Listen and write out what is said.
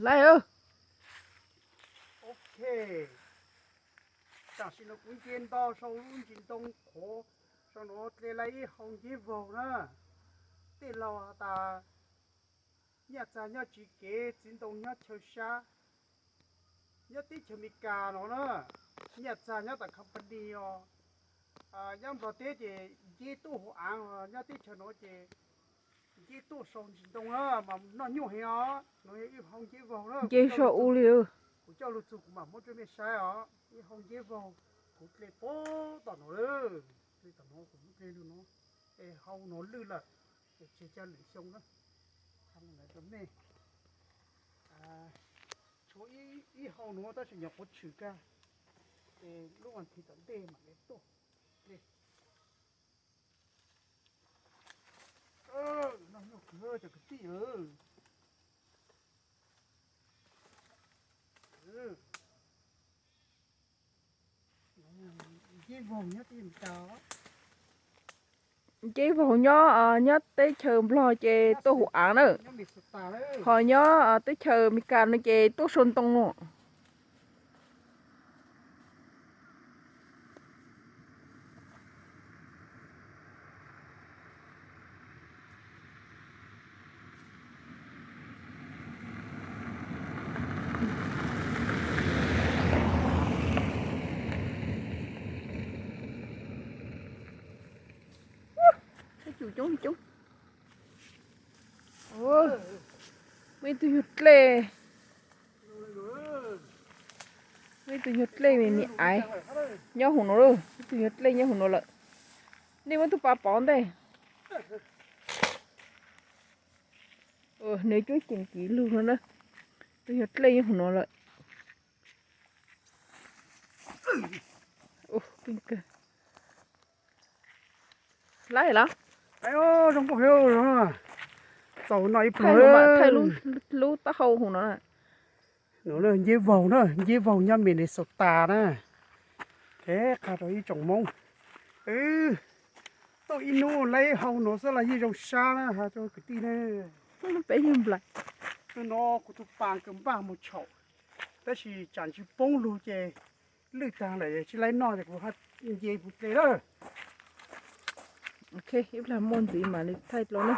Laij, ok, tam sim no kuv nce nto sau lub ntsis ntoo qhuav, sau no dle laij ib hau nceb vaug na. Tej laug has tas Nyaj Txag nyob tsis kev, txiv ntoo nyob chaw sab. Nyob teb chaws Amelikas no na, Nyaj Txag nyob tom company os. Nyob Nplog teb ces nceb tuaj hauv av, nyob teb chaws no ces nceb tuaj sau ntsis ntoo na mas noj nyuaj heev os. No yog ib hau nceb vaug na, nceb sau ub li. Kuv coj lug txug kuv mam muab rua mej saib os. Ib hau nceb vaug, kuv dle puag tom no lawm, dle tom no kuv muab dle lug no, es hau no lwj lawm, es tseg coj lwm xyoo na, rua mej. Tshuav ib hau nuav tab sis nyuam qhuav tshwm kag, es lub vas thiv tom ntej mam li tuaj. Noj nyuaj kawg cov kwv tij. Nceb vaug nyob teb chaws Amelikas. Nceb vaug nyob, nyob teb chaws Nplog ces tuaj hauv av na. Ho nyob teb chaws Amelikas no ces tuaj sau ntoo no. Saib cus coob coob. Muaj ib tug nyuag dlej, muaj ib tug nyuag dlej me me aiv nyob hauv no lawm, ib tug nyuag dlej nyob hauv no lawm. Nej muab tug pas pov ntej. Nws coob ceem kiv lug no na. Tug nyuag dlej nyob hauv no lawm. Laib los? Zoo nkauj heev, txaus noj ib pluag. Thaij lub taub hau hauv no. Nceb vaug na, nceb vaug nyob Minnesota na. Kev qha rau ib tsoom Hmoob, tuaj ib hnub laib hau no xwb los yeej zoo sab na, has rau kwv tij ne. Peb yawg nplais. Tus no kuv tus pas kawg npaj mus tshaum, tab sis tsam ntsis poob lug ces lwj tag lawm tsis laib noj ces kuv nce mus dle lawm. Ok, ib plag muaj ntxiv mam li thaij dlua na.